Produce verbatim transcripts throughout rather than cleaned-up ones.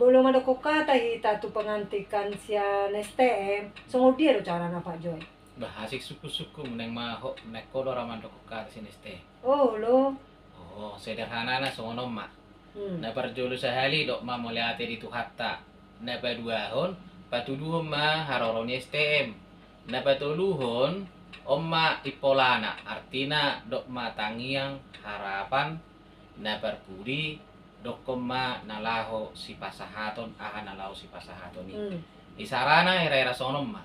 Molo mandokkon hata hita tu pengantin sian S T M, songon dia do carana, Pak Joy? Bah, asik sungkun-sungkun, naeng ma ho, naeng ho do ra mandokkon hata sian S T M. Oh, olo. Oh, sederhanana songon on ma. Hmm. Na parjolo sahali dok ma mauliate di Tuhanta. Na paduahon, patuduhon ma haroro ni S T M. Na patoluhon, on ma impolana, artina dok ma tangiang, harapan. Na parpudi, dokkon ma na laho sipasahaton, aha na laho sipasahaton i. Hmm. Isarana hira-hira songon on ma.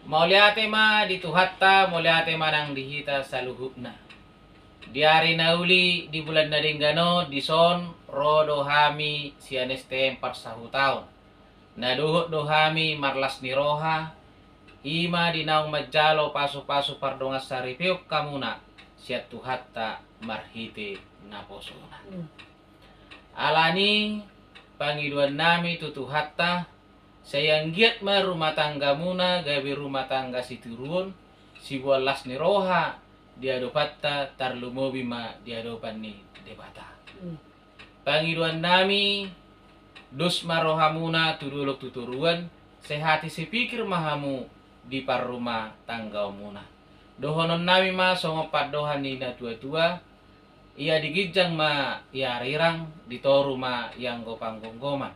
Mauliate ma di Tuhanta, mauliate ma nang di hita saluhutna. Di ari na uli, di bulan na denggan on, dison ro do hami sian S T M parsahutaon. Na dohot do hami marlas ni roha, i ma di naung manjalo pasu-pasu pardongansaripeon hamuna sian Tuhanta marhite naposona. Hmm. Alani pangidoan nami tu Tuhanta, sai anggiat ma rumah tanggamuna gabe rumah tangga sitiruon, siboan las ni roha di adopanta, tarlumobi ma di adopan ni Debata. Hmm. Pangidoan nami, dos ma rohamuna tu dolok tu toruan, sehati sepikir ma hamu di parrumah tanggaonmuna. Dohonon nami ma songon pandohan ni na tua-tua, ia di ginjang ma ia rirang, di toru ma ia anggo panggomgoman.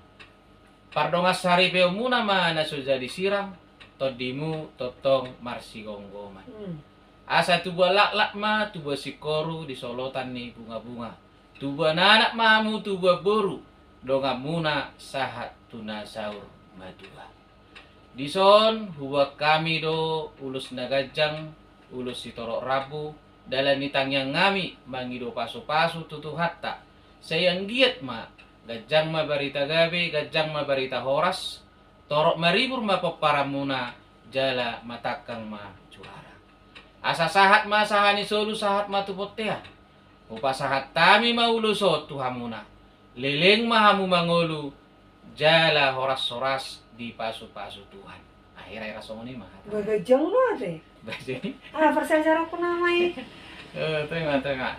Pardongansaripeonmuna ma na so jadi sirang, tondimu tongtong marsigomgoman. Hmm. Asa tubuan laklak ma tubuan singkoru di solotan ni bunga-bunga. Tubuan anak ma hamu tubuan boru, donganmuna sahat tu na saur matua. Dison huboan hami do ulos na ganjang, ulos sitorop rambu, dalan ni tangiang nami mangido pasu-pasu tu Tuhanta. Sai anggiat ma, ganjang ma barita gabe, ganjang ma barita horas, torop maribur ma pomparanmuna, jala matangkang ma juara. Asa sahat ma sahat ni solu, sahat ma tu bontean. Hupasahat hami ma ulos on tu hamuna. Leleng ma hamu mangolu, jala horas-horas dipasu-pasu Tuhan. Akhirnya era songon i ma hata. Bagajang ma ate. Bagajang. Ah, percaya jaraku nama i. Eh, tengok, tengok.